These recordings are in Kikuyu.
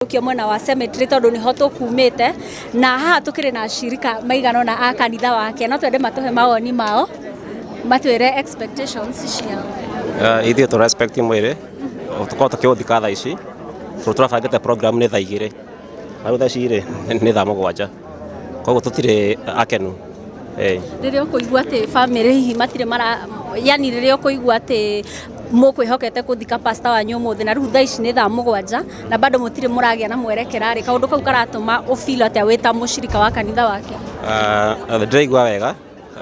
Tũkio mwena wa cemetery tondũ nĩho tũkumĩte, na haha tũkĩrĩ na ashirika maigana ũna a kanitha wake. No twende matũhe mawoni mao, matwĩre expectations ciao. Ithuĩ tũ respect mwĩrĩ tũkorwo tũkĩũthika thaa ici, tondũ tũrabangĩte program nĩ thaa 2, na rĩu thaa ici rĩ nĩ thaa 7, koguo tũtirĩ akenu. Rĩrĩa ũkũigua atĩ family hihi matirĩ mara, yani rĩrĩa ũkũigua atĩ mũkwĩhokete kũthika pastor wanyu ũmũthĩ, na rĩu thaa ici nĩ thaa 7 na bado mũtirĩ mũragĩa na mwerekera rĩ, kaũndũ kau karatũma ũ feel atĩa wĩ ta mũcirika wa kanitha wake? Ndĩraigua wega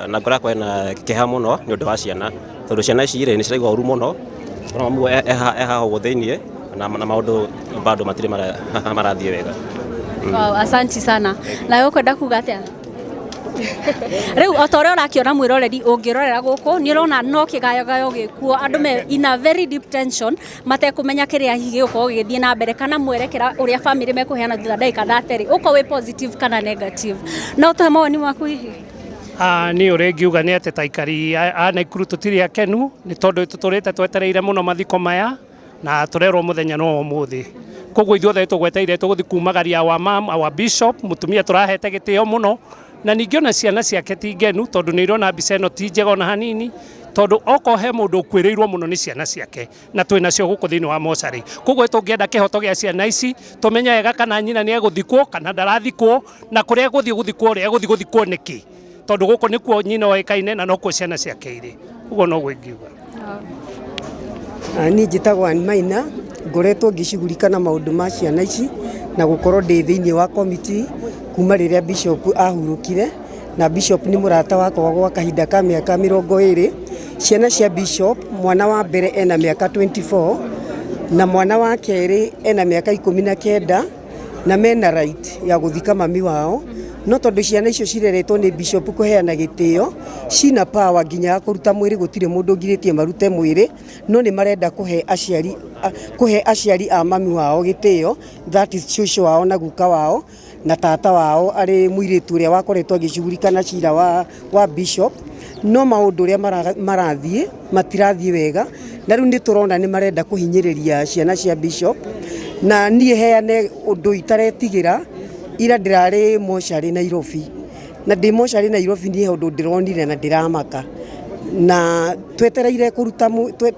na ngoro yakwa ĩna kĩeha mũno nĩ ũndũ wa ciana, tondũ ciana ici rĩ nĩ ciraigua ũru mũno, ona mamu e haha ũguo thĩiniĩ na maũndũ bado matirĩ marathiĩ wega. Wow, asanti sana. Nawe ũkwenda kuga atĩa? Rĩu o ta ũrĩa ũrakĩona mwĩroreri, ũngĩrorera gũkũ nĩ ũrona no kĩgayogayo gĩkuo, andũ me in a very deep tension matekũmenya kĩrĩa hihi gĩgũkorwo gĩgĩthiĩ na mbere kana mwerekera ũrĩa family mekũheana thutha ndagĩka 30, ũkorwo wĩ positive kana negative. No ũtũhe mawoni maku hihi? Niĩ ũrĩa ingiuga nĩ atĩ ta aikari a Naikuru tũtirĩ akenu, nĩ tondũ tũtũrĩte twetereire mũno mathiko maya na tũrerwo mũthenya no ũmũthĩ. Koguo ithuothe tũgweteire tũgũthiĩ kumagaria our mom, our bishop, mũtumia tũrahete gĩtĩo mũno, na ningĩ ona ciana ciake ti ngenu, tondũ nĩ irona mbica ĩno ti njega ona hanini, tondũ okorwo he mũndũ ũkuĩrĩirwo mũno nĩ ciana ciake, na twĩ nacio gũkũ thĩinĩ wa mocarĩ. Koguo tũngĩenda kĩhoto gĩa ciana ici, tũmenye wega kana nyina nĩ egũthikwo kana ndarathikwo, na kũrĩa egũthiĩ gũthikwo rĩ, egũthiĩ gũthikwo nĩkĩ, tondũ gũkũ nĩkuo nyina oĩkaine na nokuo ciana ciake irĩ. Ũguo noguo ingiuga. Niĩ njĩtagwo Ann Maina, ngoretwo ngĩcugurika na maũndũ ma ciana ici na gũkorwo ndĩ thĩiniĩ wa committee kuma rĩrĩa Bishop ahurũkire, na Bishop nĩ mũrata wakwa gwa kahinda ka mĩaka 20. Ciana cia Bishop, mwana wa mbere ena mĩaka 24 na mwana wa kerĩ ena mĩaka 19, na mena right ya gũthika mami wao, no tondũ ciana icio cireretwo nĩ Bishop kũheana gĩtĩo, cina power nginya ya kũruta mwĩrĩ, gũtirĩ mũndũ ũngirĩtie marute mwĩrĩ, no nĩ marenda kũhe aciari a mami wao gĩtĩo, that is cũcũ wao na guka wao na tata wao, arĩ mũirĩtu ũrĩa wakoretwo agĩcugurika na cira wa Bishop. No maũndũ ũrĩa marathiĩ matirathiĩ wega, na rĩu nĩ tũrona nĩ marenda kũhinyĩrĩria ciana cia Bishop. Na niĩ heane ũndũ itaretigĩra, ira ndĩrarĩ mocarĩ Nairobi, na ndĩ mocarĩ Nairobi niĩ ũndũ ndĩronire na ndĩramaka, na twetereire kũruta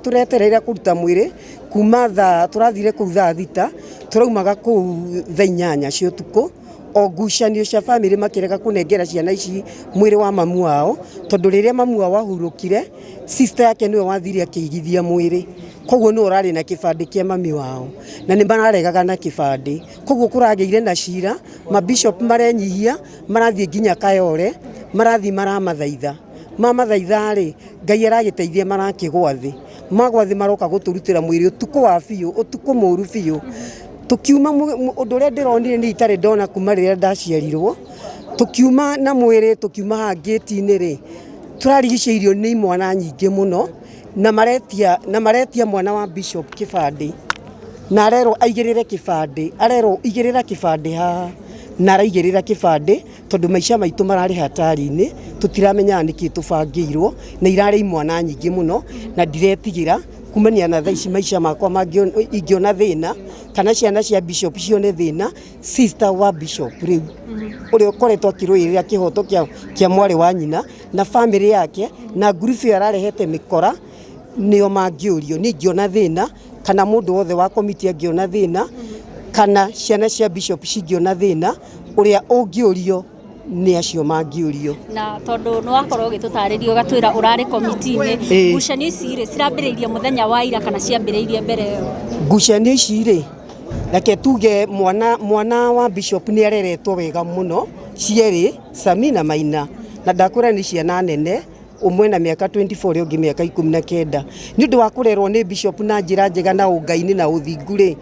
tũretereire kũruta mwĩrĩ kuma thaa tũrathire kũu thaa 6, tũraumaga kũu thaa 8 cia ũtukũ, o ngucanio cia bamĩrĩ makĩrega kũnengera ciana ici mwĩrĩ wa mamu wao, tondũ rĩrĩa mamu wao ahurũkire, sister yake nĩwe wathire akĩigithia mwĩrĩ, koguo nĩwe ũrarĩ na kĩbandĩ kĩa mami wao, na nĩ mararegaga na kĩbandĩ. Koguo kũragĩire na cira, mabishop marenyihia, marathiĩ nginya Kayole, marathiĩ maramathaitha. Mamathaitha rĩ, Ngai aragĩteithia marakĩgwa thĩ, magwa thĩ maroka gũtũrutĩra mwĩrĩ ũtukũ wa biũ, ũtukũ mũru biũ. Tũkiuma, ũndũ ũrĩa ndĩronire nĩ itarĩ ndona kuma rĩrĩa ndaciarirwo, tũkiuma na mwĩrĩ, tũkiuma haha ngĩti-inĩ rĩ, tũrarigicĩirio nĩ imwana nyingĩ mũno, na maretia mwana wa Bishop kĩbandĩ, na arerwo aigĩrĩre kĩbandĩ, arerwo igĩrĩra kĩbandĩ haha, na araigĩrĩra kĩbandĩ, tondũ maica maitũ mararĩ hatari-inĩ, tũtiramenyaga nĩkĩ tũbangĩirwo, na irarĩ imwana nyingĩ mũno, na ndiretigĩra kumania na thaa ici maica makwa ingĩona thĩna kana ciana cia Bishop cione thĩna, sister wa Bishop rĩu ũrĩa ũkoretwo akĩrũĩrĩra kĩhoto kĩa mwarĩ wa nyina na family yake na ngurubu ĩyo ararehete mĩkora, nĩo mangĩũrio. Niĩ ingĩona thĩna kana mũndũ wothe wa komiti angĩona thĩna kana ciana cia Bishop cingĩona thĩna, ũrĩa ũngĩũrio nĩ acio mangĩũrio. Na tondũ nĩ wakorwo ũgĩtũtarĩria ũgatwĩra ũrarĩ komiti-inĩ, ngucanio ici rĩ, cirambĩrĩirie mũthenya wa ira kana ciambĩrĩirie mbere ĩyo? Ngucanio ici rĩ, reke tuge mwana wa Bishop nĩ areretwo wega mũno cierĩ, Sami na Maina, na ndakwĩra nĩ ciana nene, ũmwe na mĩaka 24, ũrĩa ũngĩ mĩaka 19. Nĩ ũndũ wa kũrerwo nĩ Bishop na njĩra njega na ũngai-inĩ na ũthingu rĩ,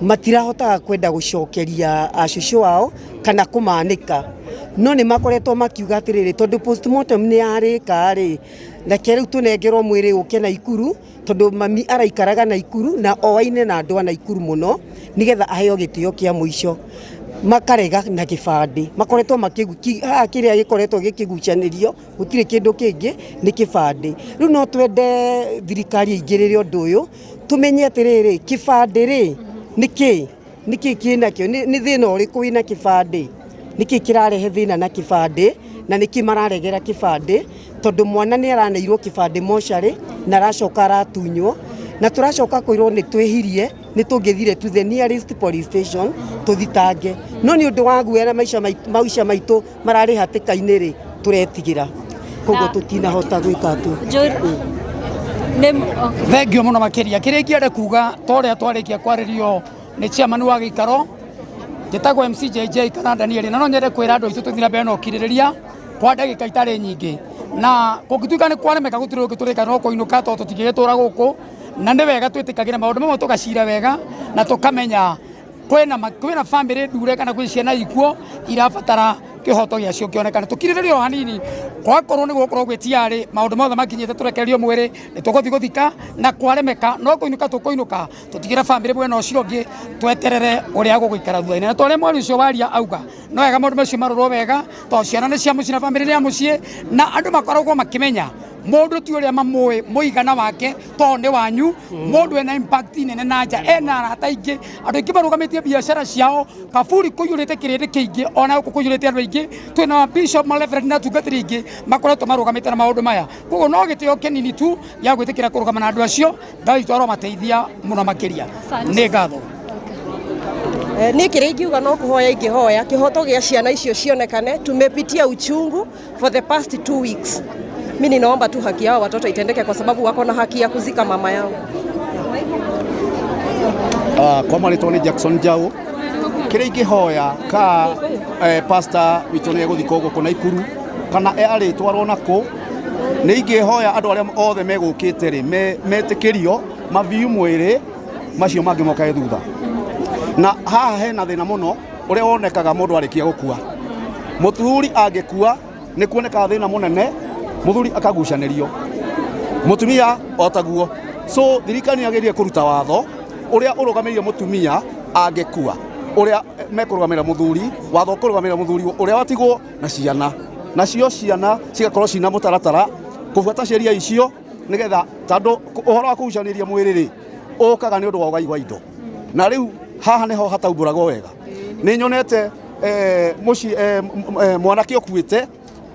matirahotaga kwenda gũcokeria acũcũ ao kana kũmanĩka, no nĩ makoretwo makiuga atĩrĩrĩ, tondũ postmortem nĩ yarĩka rĩ, reke rĩu tũnengerwo mwĩrĩ ũke Naikuru, tondũ mami araikaraga Naikuru na oaine na andũ a Naikuru mũno, nĩgetha aheo gĩtĩo kĩa mũico. Makarega na kĩbandĩ, makoretwo makĩ haha kĩrĩa gĩkoretwo gĩkĩgucanĩrio gũtirĩ kĩndũ kĩngĩ, nĩ kĩbandĩ. Rĩu no twende thirikari ĩingĩrĩre ũndũ ũyũ, tũmenye atĩrĩrĩ, kĩbandĩ rĩ nĩ kĩ? Nĩkĩ kĩnakĩo? Nĩ thĩna ũrĩkũ wĩna kĩbandĩ? Nĩkĩ kĩrarehe thĩna na kĩbandĩ? Na nĩkĩ mararegera kĩbandĩ? Tondũ mwana nĩ araneirwo kĩbandĩ mocarĩ na aracoka aratunywo, na tũracoka kwĩrwo nĩ twĩhirie, nĩ tũngĩthire to the nearest police station tũthitange, no nĩ ũndũ wa guoya na maica maitũ mararĩ hatĩka-inĩ rĩ, tũretigĩra, koguo tũtinahota gwĩka atĩ. Thengio mũno makĩria. Kĩrĩa ingĩenda kuga, ta ũrĩa twarĩkia kwarĩrio nĩ chairman wa gĩikaro, njĩtagwo MC JJ kana Daniel, na no nyende kwĩra andũ aitũ tũthiĩ na mbere na ũkirĩrĩria kwa ndagĩka itarĩ nyingĩ, na kũngĩtuĩka nĩ kwaremeka, gũtirĩ ũngĩ tũrĩka no kũinũka, tondũ tũtingĩgĩtũra gũkũ. Na nĩ wega twĩtĩkagĩre maũndũ mamwe, tũgacira wega na tũkamenya kwĩna family ndure kana kwĩ ciana ikuo irabatara kĩhoto gĩacio kĩonekane. Tũkirĩrĩrie o hanini, gwakorwo nĩ gũkorwo gwĩ tiarĩ maũndũ mothe makinyĩte, tũrekererio mwĩrĩ, nĩ tũgũthiĩ gũthika, na kwaremeka no kũinũka tũkũinũka, tũtigĩre family mwena ũcio ũngĩ, tweterere ũrĩa gũgũikara thutha-inĩ. Na twarĩa mweri ũcio waria auga, no wega maũndũ macio marorwo wega, tondũ ciana nĩ cia mũciĩ na family nĩ ya mũciĩ, na andũ makoragwo makĩmenya mũndũ ti ũrĩa mamũĩ mũigana wake, tondũ nĩ wanyu mũndũ ena impact nene na nja, ena arata aingĩ, andũ aingĩ marũgamĩtie biacara ciao, kaburi kũiyũrĩte kĩrĩndĩ kĩingĩ, ona gũkũ kũiyũrĩte andũ aingĩ. Twĩna bishop, mareverend na atungatĩri aingĩ makoretwo marũgamĩte na maũndũ maya, koguo no gĩtĩo kĩnini tu gĩa gwĩtĩkĩra kũrũgama na andũ acio. Ngai witũ aromateithia mũno makĩria. Nĩ ngatho. Niĩ kĩrĩa ingiuga no kũhoya ingĩhoya kĩhoto gĩa ciana icio cionekane. Tumepitia uchungu for the past 2 weeks. Mi ninaomba tu haki yao watoto itendeke, kwa sababu wako na haki ya kuzika mama yao. Kwa marĩtwa nĩ Jackson Njau. Kĩrĩa ingĩhoya ka pastor witũ nĩ egũthikwo gũkũ Naikuru kana arĩtwarwo nakũ, nĩ ingĩhoya andũ arĩa othe megũkĩte rĩ metĩkĩrio maviu mwĩrĩ, macio mangĩ mokage thutha. Na haha hena thĩna mũno ũrĩa wonekaga mũndũ arĩkia gũkua. Mũthuri angĩkua, nĩ kuonekaga thĩna mũnene, mũthuri akagucanĩrio, mũtumia o taguo. So thirikari nĩ yagĩrĩire kũruta watho ũrĩa ũrũgamĩrĩire mũtumia angĩkua, ũrĩa mekũrũgamĩrĩra mũthuri, watho ũkũrũgamĩrĩra mũthuri ũrĩa watigwo na ciana, nacio ciana cigakorwo cina mũtaratara kũbuata sheria icio, nĩgetha tondũ ũhoro wa kũgucanĩria mwĩrĩ rĩ, ũkaga nĩ ũndũ wa ũgai wa indo. Na rĩu haha nĩho hataumbũragwo wega. Nĩ nyonete mũciĩ mwanake ũkuĩte,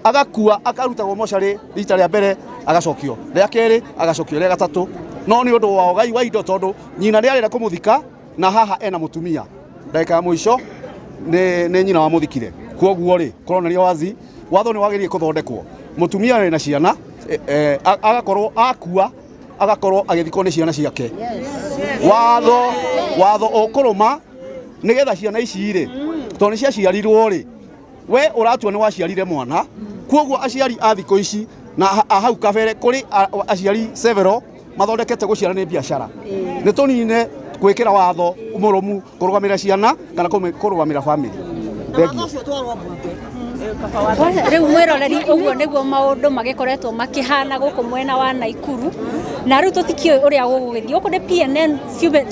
agakua, akarutagwo mocarĩ rita rĩa mbere, agacokio rĩa kerĩ, agacokio rĩa gatatũ, no nĩ ũndũ wa ũgai wa indo, tondũ nyina nĩ arenda kũmũthika na haha ena mũtumia. Ndagĩka ya mũico nĩ nyina wamũthikire. Kwoguo rĩ, kũronania wazi watho nĩ wagĩrĩire kũthondekwo, mũtumia wĩna ciana agakorwo akua, agakorwo agĩthikwo nĩ ciana ciake. Watho ũkũrũma nĩgetha ciana ici rĩ, tondũ nĩ ciaciarirwo rĩ, we ũratua nĩ waciarire mwana. Kwoguo aciari a thikũ ici na a hau kabere, kũrĩ aciari several mathondekete gũciara nĩ biacara. Nĩ tũnine gwĩkĩra watho mũrũmu kũrũgamĩrĩra ciana kana kũrũgamĩrĩra family. Thengiũ. Rĩu mwĩroreri, ũguo nĩguo maũndũ magĩkoretwo makĩhana gũkũ mwena wa Naikuru, na rĩu tũtikĩũĩ ũrĩa gũgũgĩthiĩ. Gũkũ nĩ PNN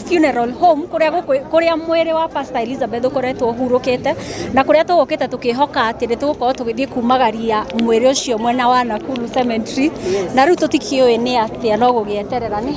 Funeral Home, kũrĩa gũkũ kũrĩa mwĩrĩ wa Pastor Elizabeth ũkoretwo ũhurũkĩte, na kũrĩa tũgũkĩte tũkĩhoka atĩ nĩ tũgũkorwo tũgĩthiĩ kumagaria mwĩrĩ ũcio mwena wa Nakuru Cemetery. Na rĩu tũtikĩũĩ nĩ atĩa, no gũgĩeterera nĩ